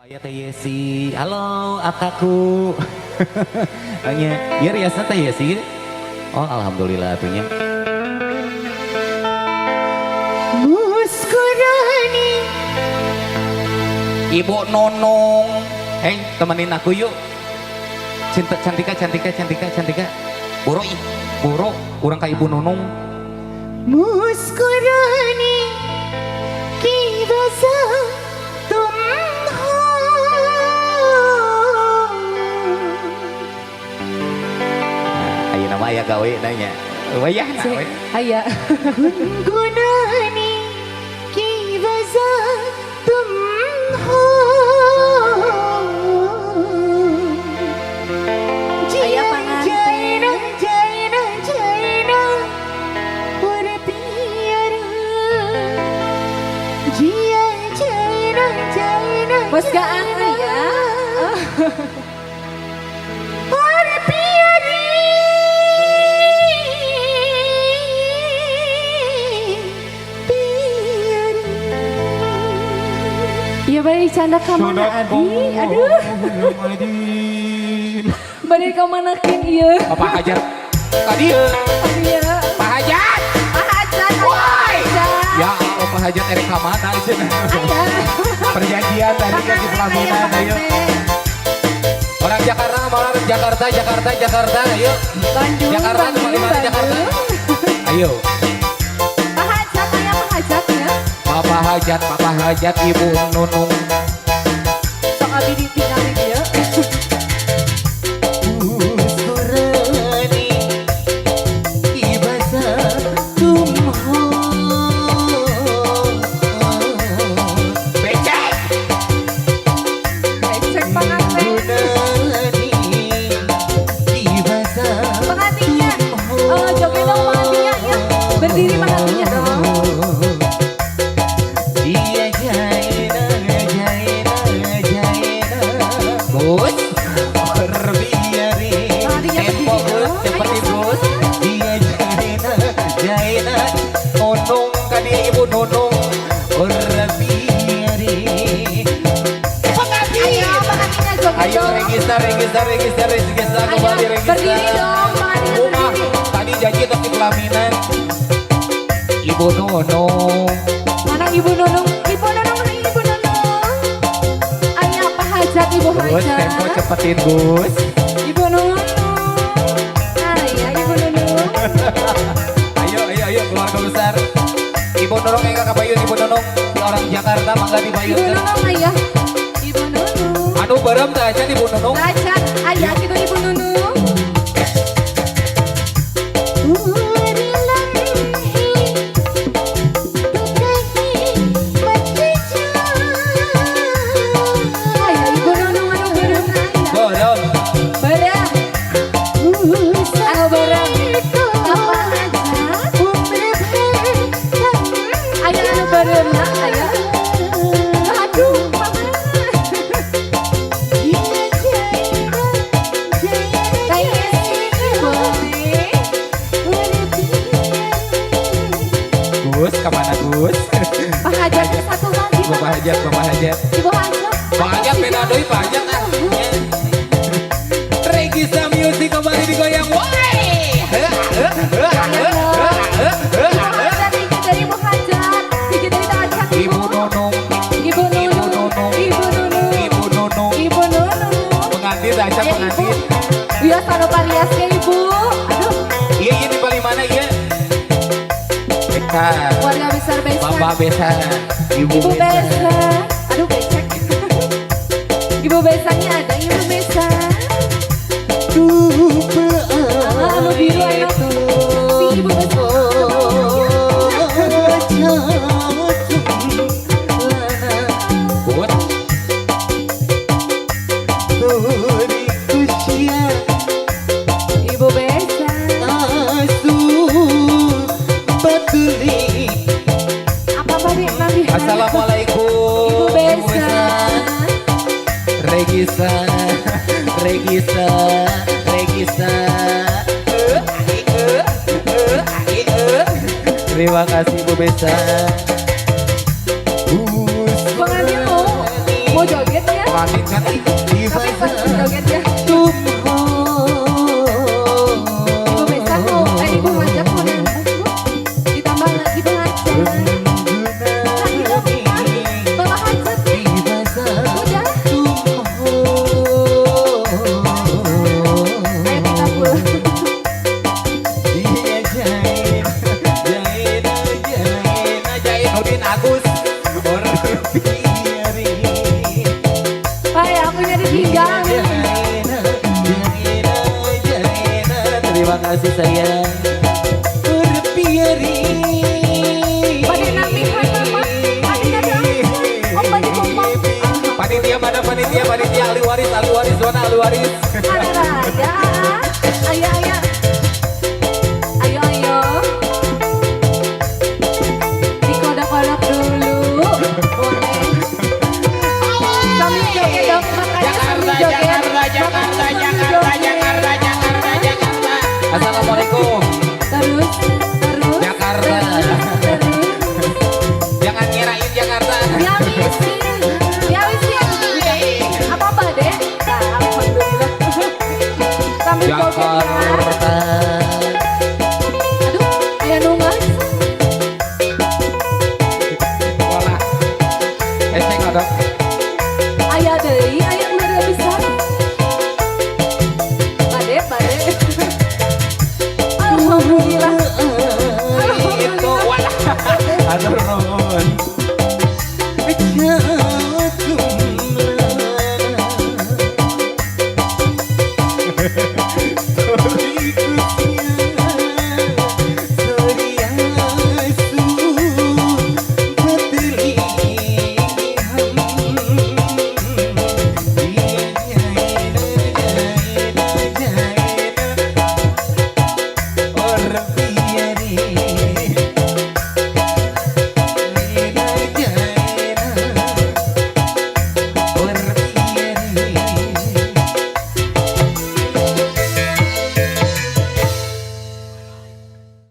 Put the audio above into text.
Aya Teh Yesi. Halo, akaku. Hanya, ya riasna Teh Yesi. Oh, alhamdulillah atuh nya. Muskurani. Ibu Nunung. Eh, temenin aku yuk. Cinta Cantika, Cantika, Cantika, Cantika. Boro ih, boro, kurang ka Ibu Nunung. मुस्कुराने की वजह तुम हो. Nah, ayeuna mah aya gawe nanya. Wayahna we. Aya. गुनगुनाने की वजह तुम हो. Aya जिया panganten. जाए ना, जाए ना, जाए ना और पियरा. जिया जाए ना, जाए ना, Bos Gaang aya. और पियरी, पियरी. Iya bari canda ka mana abi? Aduh. Bari ka mana kin ieu? Bapak Hajar. Tadi ya. Iya. Pak Hajat. Pak Hajat. Woi. Hajat. Ya Allah, Pak Hajat erek ka mana cenah. Aya. Perjanjian tadi kan di pelaminan, ayo. Orang Jakarta, orang Jakarta, Jakarta, Jakarta, ayo. Bandung, Jakarta, Bandung, kembali mana Jakarta? Bandung. Ayo. Pak Hajat, aya Pak Hajat ya. Bapak Hajat, Bapak Hajat, Ibu Nunung. Sok abi ditinggali dieu. मुस्कुराने की वजह तुम हो. Becek. Becek panganten. गुनगुनाने की वजह Pengantinnya. Eh, joget dong pengantinnya ya. Berdiri pengantinnya dong. जिया जाए ना, जाए ना, जाए ना Gus. और पियरी. Pengantinnya Tempo berdiri Gus, dong. cepetin Ayo, Gus. जिया जाए ना, जाए ना Nunung ka dia Ibu Nunung. और पियरी. Pengantin. Ayo pengantinnya joget Ayo dong. register, register, register, register, Ayo, kembali register. berdiri dong, pengantinnya Rumah, berdiri. tadi janji tapi pelaminan. Ibu Nunung. Mana Ibu Nunung? Ibu Nunung, hai Ibu Nunung. Ayo Pak Hajat, Ibu Gus, tempo Hajat. Cepetin Gus. Ibu Nunung. Ayo Ibu Nunung. Ayo, ayo, ayo keluarga besar. Ibu Nunung enggak kapayun Ibu Nunung. Di orang Jakarta mangga Ibu dipayun. Nunung ayah. Ibu Nunung. Anu beureum teh acan Ibu Nunung. Acan, ayah gitu Ibu Nunung. और लम्हे तू कहीं मत जा. Ayah Ibu Nunung anu beureum ayah. Beureum. Beureum. Anu beureum. Bapak Hajat. उम्र भर Ayah anu beureum na ayah. Aduh, mama. जिया जाए ना, जाए ना, Teh Yesi, boleh. और पियरी. Gus, kemana Gus? Pak Hajat satu lagi. Bapak Hajat, Bapak Hajat. Ibu Hajat. Pak Hajat beda deui Pak Hajat ah. Regista Music kembali digoyang. Woi. Ibu Hajat, hiji dari Ibu Hajat. Hiji dari Hajat, Ibu Ibu. Nunung, Ibu Nunung. Ibu Nunung. Ibu Nunung. Ibu Nunung. Pengantin aja Ayo, Ibu. pengantin. Biasa anu parias ke Ibu. Aduh, Iya, iya di paling mana iya? Beta. Keluarga besar Besa. Bapak Besa. Ibu, Ibu Besa. Besa. Aduh, becek. Ibu Besanya ada Ibu Besa. डूब Ah, anu biru anu. Si Ibu Besa. जाओ तुम लाना Gut. तोरी खुशियाँ Ibu Besa. आंसू बदली. Apa bari nanti? Assalamualaikum. Ibu Besa. Regista, Regista, Regista. Eh, eh, eh, eh. Terima kasih Ibu Besa. Pengantin mau joget ya? Ngelewatin kan. Tapi pas joget ya. Ibu Mesa mau, ibu ngajak mau nambah Bu. Ditambah lagi pengajian. Lagi dong, Bapak hajat ya. Udah. Ayo kita pulang. Jainuddin Agus. Pak ya, aku nyari pinggang. Terima kasih sayang. Pada nampihan mama. Ada ada. Om badi kumpul. Panitia mana panitia, panitia ahli waris, zona ahli waris. Ada ada. Ayo ayo. Ayo ayo. Dikodok-kodok dulu. Boleh. Sambil joget dong, makanya sambil joget. Jakarta, Makanya sambil Jakarta, joget. Jakarta, Jakarta, Jakarta. Assalamualaikum. Terus, terus. Jakarta. Terus, terus. Jangan ngirain Jakarta. Dihabisin, dihabisin. Apa-apa deh. Nah, alhamdulillah. Sambil joget ya. Jakarta. Aduh, ayah nungas. Walah. Esek kodok. Ayah deui, ayah nggak bisa. Bade, bade. Alhamdulillah. Itu walah. Aduh.